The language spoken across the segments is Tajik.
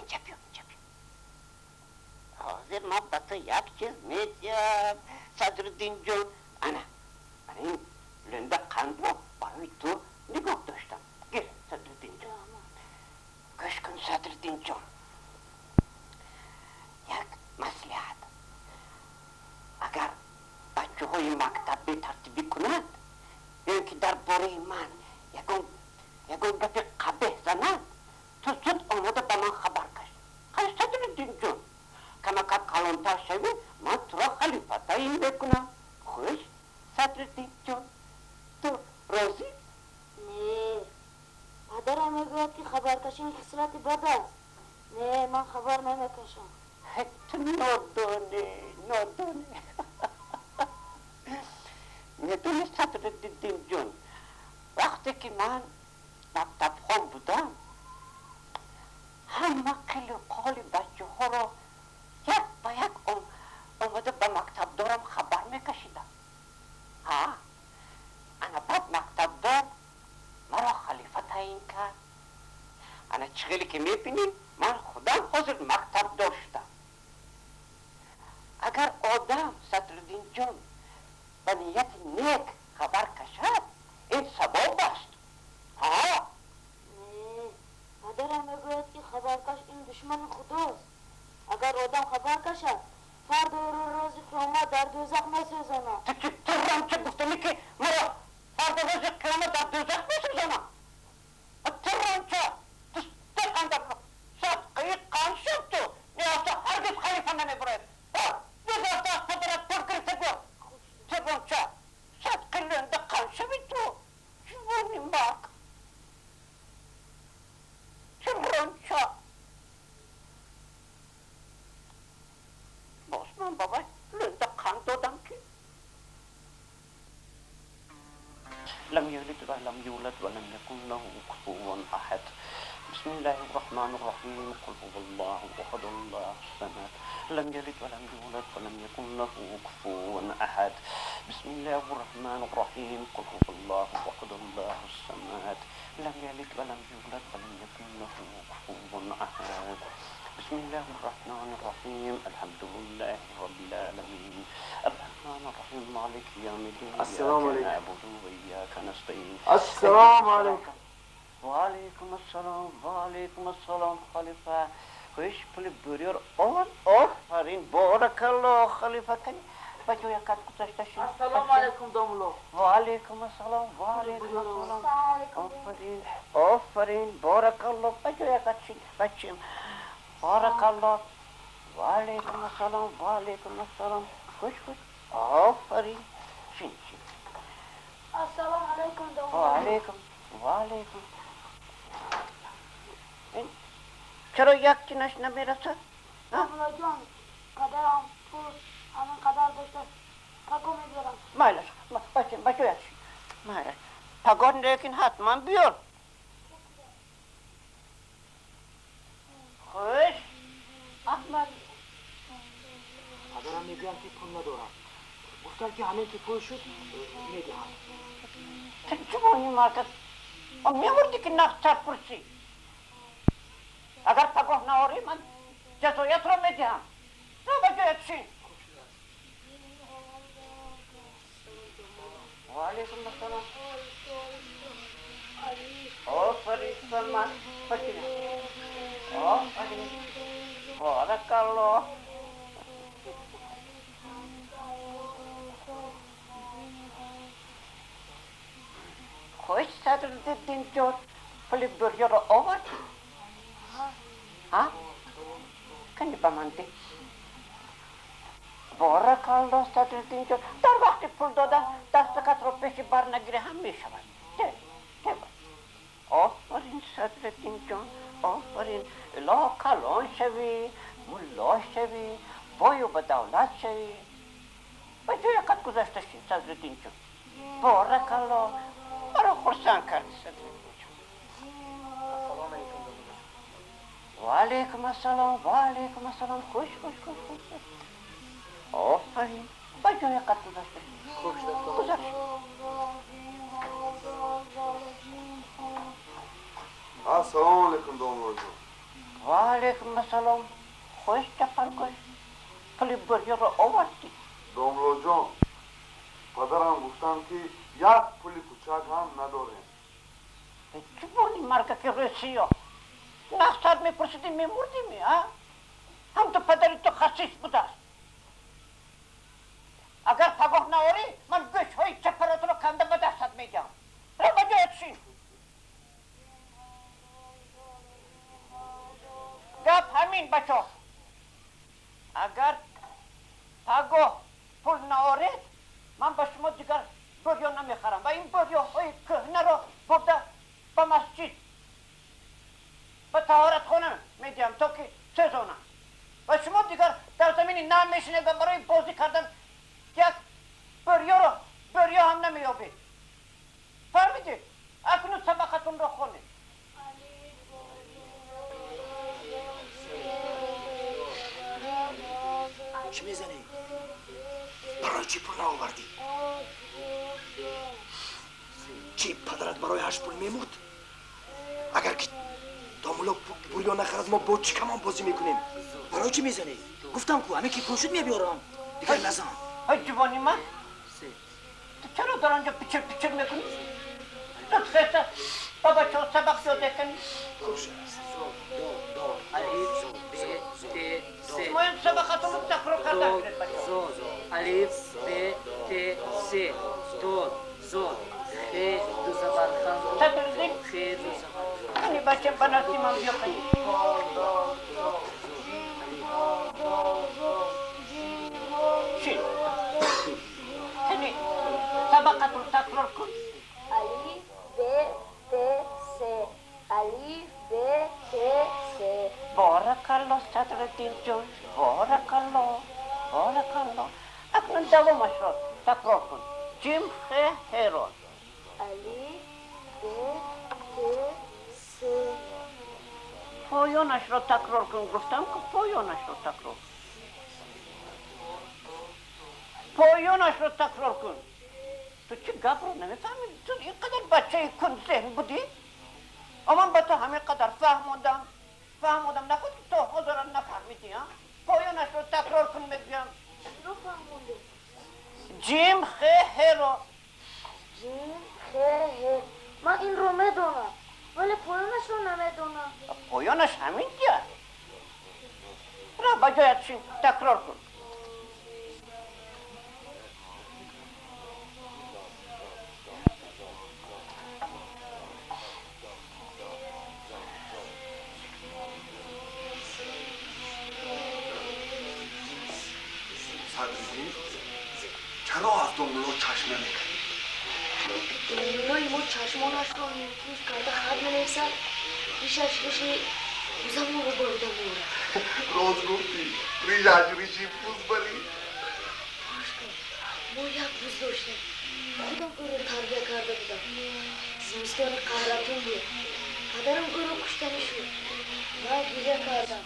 Инҷа биё, инҷа биё. Ҳозир ман ба ту як чиз медиҳам, Садриддинҷон. Ана, ана ин лӯнда қандро барои ту нигоҳ доштам. Гир, Садриддинҷон. Гӯш кун, Садриддинҷон. Як маслиҳат. Агар бачаҳои мактаб бетартибӣ кунанд, ё ин ки дар бораи ман ягон гапи қабеҳ зананд, ту зуд омода ба ман хабар каш. Қай, Садриддинҷон, камакак калонтар шавӣ, ман туро халифа таъин мекунам. Хуш, Садриддинҷон, ту розӣ? Не, падарам мегӯяд, ки хабаркашӣ хислати бад аст. Не, ман хабар намекашам. Ту нодонӣ, нодонӣ. Медонӣ, Садриддинҷон, вақте ки ман мактабхон будам, ҳама қилу қоли бачаҳоро як ба як омада ба мактабдорам хабар мекашидам. Ҳа, ана баъд мактабдор маро халифа таъин кард. Ана чӣ хеле ки мебинӣ, ман худам ҳозир мактабдор шудам. Агар одам, Садриддинҷон, ба нияти нек хабар кашад, ин савоб аст. Ҳа. Не, падарам мегӯяд, ки хабаркаш ин душмани худост. Агар одам хабар кашад, фардо рӯзи қиёмат дар дӯзах месӯзонад. Ту чӣ тиррамча гуфтанӣ, ки маро фардо рӯзи қиёмат дар дӯзах месӯзонам? Тиррамча, ту деқанда садқаи қанд шуд ту. Ниёфта ҳаргиз халифа намебурояд. Гузашта аз падарат пул гирифта гӯ. Тиррамча, садқи лӯнда қанд шави ту. Ҷувони марг. Тиррамча. Боз ман ба вай лӯнда қанд додам ки. لم يلد ولم يولد ولم يكن له كفوا أحد. بسم الله الرحمن الرحيم. قل هو الله أحد، الله الصمد، لم يلد ولم يولد ولم يكن له كفوا أحد. بسم الله الرحمن الرحيم. قل هو الله أحد، الله الصمد، لم يلد ولم يولد ولم يكن له كفوا أحد. بسم الله الرحمن الرحيم. الحمد لله رب العالمين، الرحمن الرحيم، مالك يوم الدين. السلام إياك عليكم. نعبد وإياك نستعين. السلام عليكم. وعلیکم السلام، وعلیکم السلام. خلیفه، خوش پول بریار آن. آفرین، بارک الله. خلیفه، کنی ба ҷоя кат гузашта шуд. Ассалому алайкум, домулло. Ваалайкум ассалом, ваалайкум ассалом. Офарин, офарин, баракалло. Ба ҷоя кат шид, бачам, баракалло. Ваалайкум ассалом, ваалайкум ассалом. Хуш, хуш, офарин. Шин, шин. Ассалому алайкум, домулло. Ваалайкум, ваалайкум. Чаро як чинаш намерасад? Домуллоҷон, падарам пул ҳамин қадар доштааст. Паго мебиёрам. Майлаш, бачам, ба ҷоят шин. Майлаш, пагоҳ, лекин ҳатман биёр. Хуш, Аҳмад. Падарам мегӯянд, ки пул надорам. Гуфтанд, ки ҳамин ки пул шуд, медиҳам. Ту ҷувони марказ мемурдӣ, ки нақдтар пурсӣ. Агар пагоҳ наорӣ, ман ҷазоятро медиҳам. Ро, ба ҷоят шин. Ваалайкум ассалом. Офарин, Салман. Бачина, офарин, баракалло. Хуш, Садриддинҷон, пули бурёро овардӣ? Ҳа, кани ба ман деҳ. Баракалло, Садриддинҷон. Дар вақти пул додан дасти касро пеши бар нагирӣ ҳам мешавад. Те, те. Офарин, Садриддинҷон, офарин. Илоҳо, калон шавӣ, мулло шавӣ, бою ба давлат шавӣ. Ба ҷоя қад гузашта ши, Садриддинҷон. Баракалло, маро хурсанд кардӣ, Садриддинҷон. Ассалому алайкум, домулло. Ваалайкум ассалом, ваалайкум ассалом. Хуш, хуш, хуш, хуш. Офарин, ба ҷоя қад гузашта ши. Хуб шуд. Гузашт. Ассалому алайкум, домуллоҷон. Ва алайкум ассалом. Хуш чапаргӯш, пули бурёро овардӣ? Домлоҷон, падарам гуфтанд, ки як пули кӯчак ҳам надорем. Чӣ бони маргаки рӯсиё? Нақсад мепурсидӣ, мемурдими, а? Ҳам ту падари ту хасис будааст. Агар пагоҳ наорӣ, ман гӯшҳои чапаратро канда ба дастат медиҳам. Ра ба ҷоят шин. Гап ҳамин, бачо. Агар пагоҳ пул наоред, ман ба шумо дигар бурё намехарам ва ин бурёҳои кӯҳнаро бурда ба масҷид, ба таҳоратхона медиҳам, то ки сӯзонам. Ва шумо дигар дар замини нам мешинед ва барои бозӣ кардан як бурёро бурё ҳам намеёбед. Фаҳмидед? Акнун сабақатонро хонед. Чӣ мезанӣ? Барои чӣ пул наовардӣ? Чӣ, падарат барои ҳашт пул мемурд? Агар ки домулло бурё нахарад, мо бо чӣ камон бозӣ мекунем? Барои чӣ мезанӣ? Гуфтам ку, ҳамин ки пул шуд мебиёрам. Дигар назан. Ҳай, ҷувони ман, ту чаро дар он ҷо пичир пичир мекунӣ? Зуд хеста ба бачаҳо сабақ ёд мекунӣ. Шумоям сабақатонро такрор карда гиред, бачаҳо. Алиф, Б, Т, С, Дод, Зод, Х, ду забар, Х, Садриддин, Х, ду забар. Кани бачам, ба назди ман биё, кани. Шин. Кани, сабақатро такрор кун. Алиф, Б, Т, С. Алиф, Б, Т, С. Боракалло, Садриддин ҷон, боракалло, боракалло. Акнун давомашро такрор кун. Ҷим, Х, Ҳ-ро. Алиф, Б, Т, С. Поёнашро такрор кун, гуфтам ку, поёнашро такрор. Поёнашро такрор кун. Ту чӣ гапро намефаҳмӣ? Ту ин қадар бачаи кундзеҳн будӣ? Ман ба ту ҳамин қадар фаҳмондам, фаҳмодам, наход ки то ҳозира нафаҳмидӣ, а? Поёнашро такрор кун мегӯям. Чиро фаҳмондем? Ҷим, Х, Ҳ-ро. Ҷим, Х, Ҳ. Ман инро медонам, вале поёнашро намедонам. Поёнаш ҳамин дия. Ра ба ҷоят шин, такрор кун. Садриддин, чаро аз домулло чашм намекунӣ? Домуллои мо чашмонашро нимпӯш карда хат менависад, ришаш риши бузамонро борида меорад. Рост гуфтӣ, ришаш риши бузбарӣ. Гӯш кун, мо як буз доштем. Худам ӯро тарбия карда будам. Зимистони қаҳратун буд. Падарам ӯро куштанӣ шуд. Ман гиря кардам,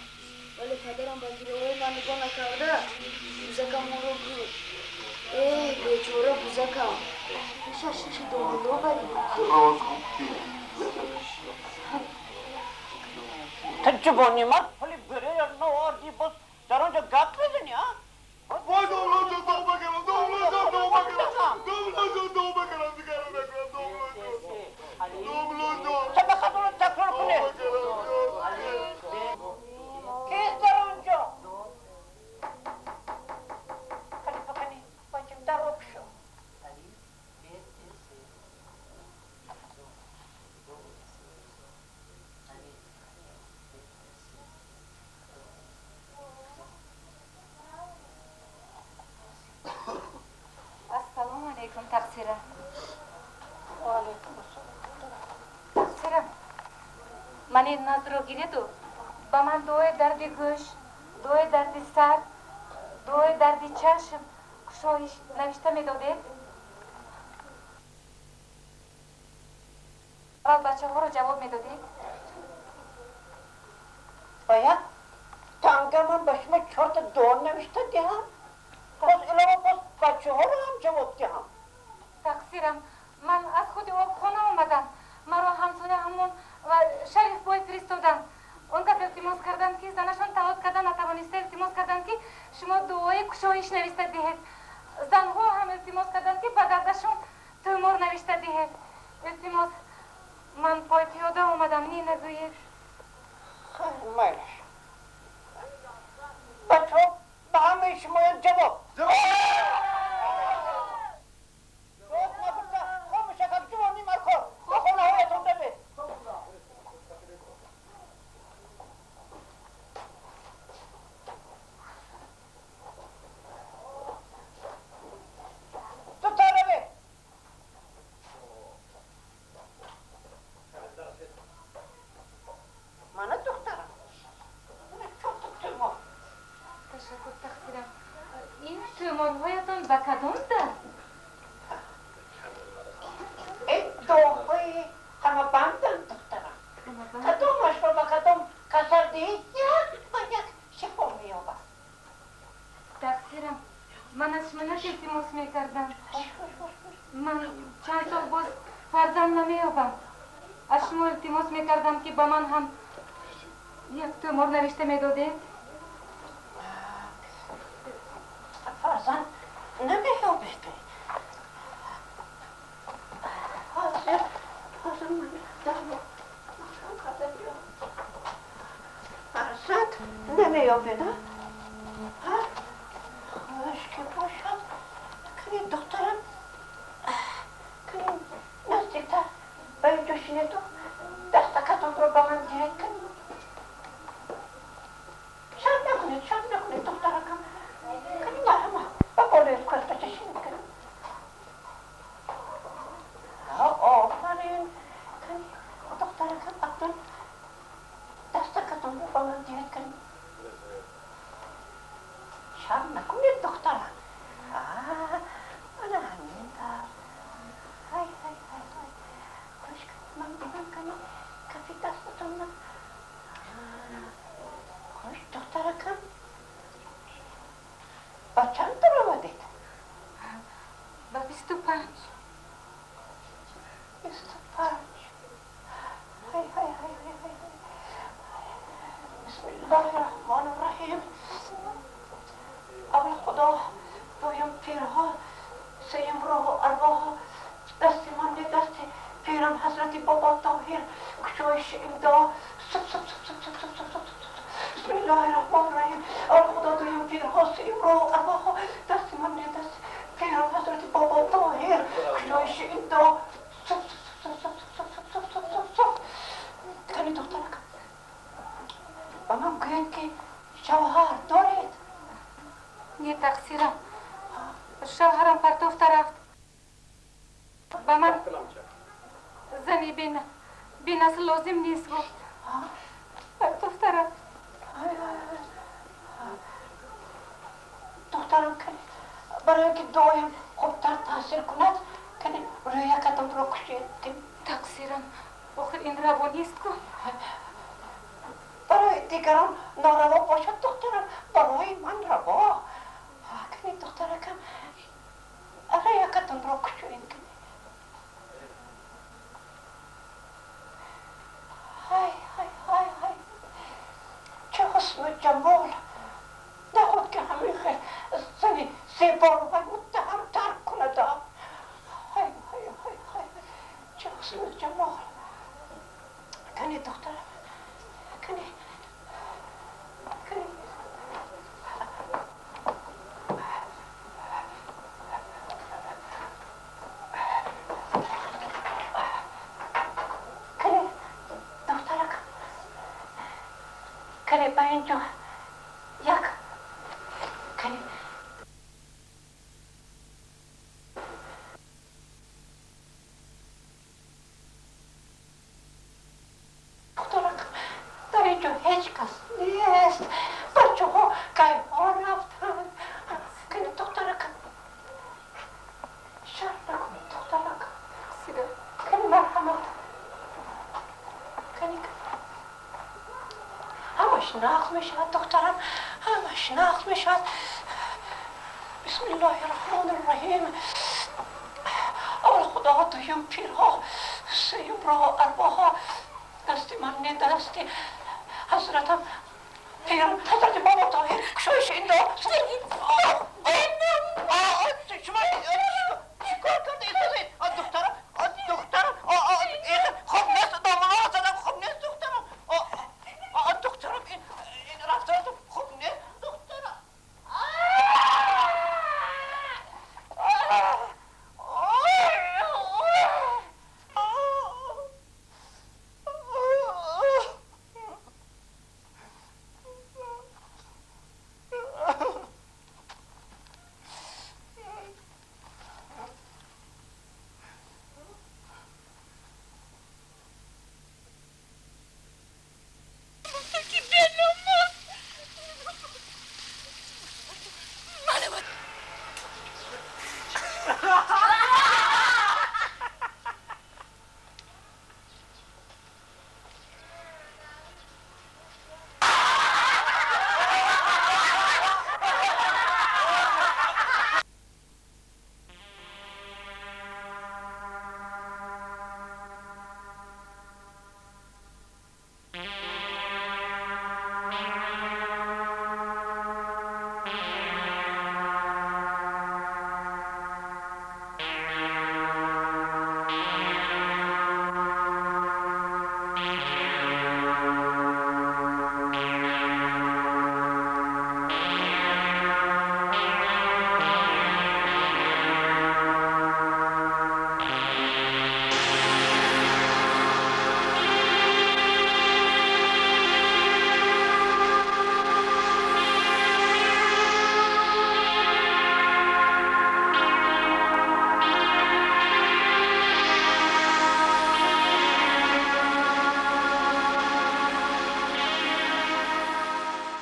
вале падарам ба гирёҳои ман нигоҳ накарда бузакамонро бурд. Эҳ, бечора бузакам, ришаш риши домулло барид. Рост гуфтӣ. Ту ҷувони мард, пули бурёро наовардӣ, боз дар он ҷо гап мезанӣ, а? Вой, домлоҷон, тавба кардам, домлоҷон, тавба кардам, домлоҷон, тавба кардам, дигар накунам, домлоҷон, домлоҷон. Сабақатонро такрор кунед. Кист дар он ҷо? Кани, кани, бачам, дарро кушо. Ассалому алайкум, тақсира. Ва алайкум ассалом. Тақсира, ман ин назрро гиреду ба ман дуои дарди гӯш, дуои дарди сар, дуои дарди чашм кушоиш навишта медодед. Аввал бачаҳоро ҷавоб медодед. Ба як танга ман ба шумо чорта дуо навишта диҳам, боз илова боз бачаҳоро ҳам ҷавоб диҳам. Тақсирам, ман аз худи обхона омадам. Маро ҳамсоя ҳамон ва Шариф бой фиристоданд. Он кас илтимос карда. Илтимос, ман пой пиёда омадам, не нагӯед. Хайр, майлаш. Бачаҳо, ба ҳамаи шумоян ҷавоб. Ҷавоб нагуфта, хомӯшакак ҷувони маркор, ба хонаҳоятон равед. Зудтар равед. Мана духтарам. Мана чорта тӯмор. Ташаккур, тақсирам. Ин тӯморҳоятон ба кадом дард? Ин дуоҳои ҳамабанданд, духтарам. Кадомашро ба кадом касал диҳӣ, як ба як шифо меёбад. Тақсирам, ман аз шумо як илтимос мекардам. Ман чанд сол боз фарзанд намеёбам. Аз шумо илтимос мекардам, ки ба ман ҳам як тӯмор навишта медодед. Фарзанд намеёбед? Ҳозир, ҳозир ман дарро маҳкам карда биём. Фарзанд намеёбед, а? Хуш ки бошад. Кани, духтарам, кани, наздиктар ба инҷо шинеду дастакатонро ба ман диҳед. Кани, шарм накунед, шарм накунед, духтаракам. Кани, марҳамат, ба болои кӯрпача шинед. Кани, офарин. Кани, духтаракам, акнун дастакатонро ба ман диҳед. Кани, шарм накунед, духтарам. Ана ҳамин тавр. Ҳай, ҳай, ҳай, ҳай, хуш. Ман бинам, кани, кафи дастатонро. Хуш, духтаракам, ба чанд даромадед? Ба 25. 25. Ҳай, ҳай, ҳай, ҳай, ҳай. Бисмиллоҳи раҳмони раҳим. Аввал Худо, дуюм пирҳо, сеюм рӯҳу арвоҳо. Дасти ман не, дасти пирам ҳазрати Бобо Тоҳир. Кушоиши ин дуо. Суп, суп, суп, суп, суп, суп, суп, суп. Бисмиллоҳи раҳмони раҳим. Аввал Худо, дуюм пирҳо, сеюм рӯҳу арвоҳо. Дасти ман не, дасти пирам ҳазрати Бобо Тоҳир. Кушоиши ин дуо. Суп, суп, суп, суп, суп, суп, суп, суп, суп. Кани, духтаракам, ба ман гӯянд, ки шавҳар доред? Не, тақсирам, шавҳарам партофта рафт. Ба ман зани бенасл лозим нест, гуфт. Партофта рафт. Духтарам, кани, барои ки дуоям хубтар таъсир кунад, кани, рӯякатонро кушед. Тақсирам, охир ин раво нест ку. Барои дигарон нораво бошад, духтарам, барои ман раво. Кани, духтаракам, рӯякатонро кушоед. Кани, ҳай, ҳай, ҳай, ҳай, чӣ ҳусну ҷамол! Наход ки ҳамин хел зани зеборо вай муттаҳам тарк кунад. Ҳай, ҳай, ҳай, ҳай, чӣ ҳусну ҷамол! Кани, духтарам, кани, кани. Кани, духтаракам, кани, ба инҷо як. Кани, духтаракам, дар инҷо ҳеҷ кас нест. Бачаҳо кайҳо рафтанд? Кани, духтаракам, шарм накунед, духтаракам. Кани, марҳамат. Кани, ҳамаш нағз мешавад, духтарам, ҳамаш нағз мешавад. Бисмиллоҳи раҳмони раҳим. Аввал Худо, дуюм пирҳо, сеюм роҳу арвоҳо. Дасти ман не, дасти ҳазратам пирам ҳазрати Бобо Тоҳир. Кушоиши ин дуо. Шумо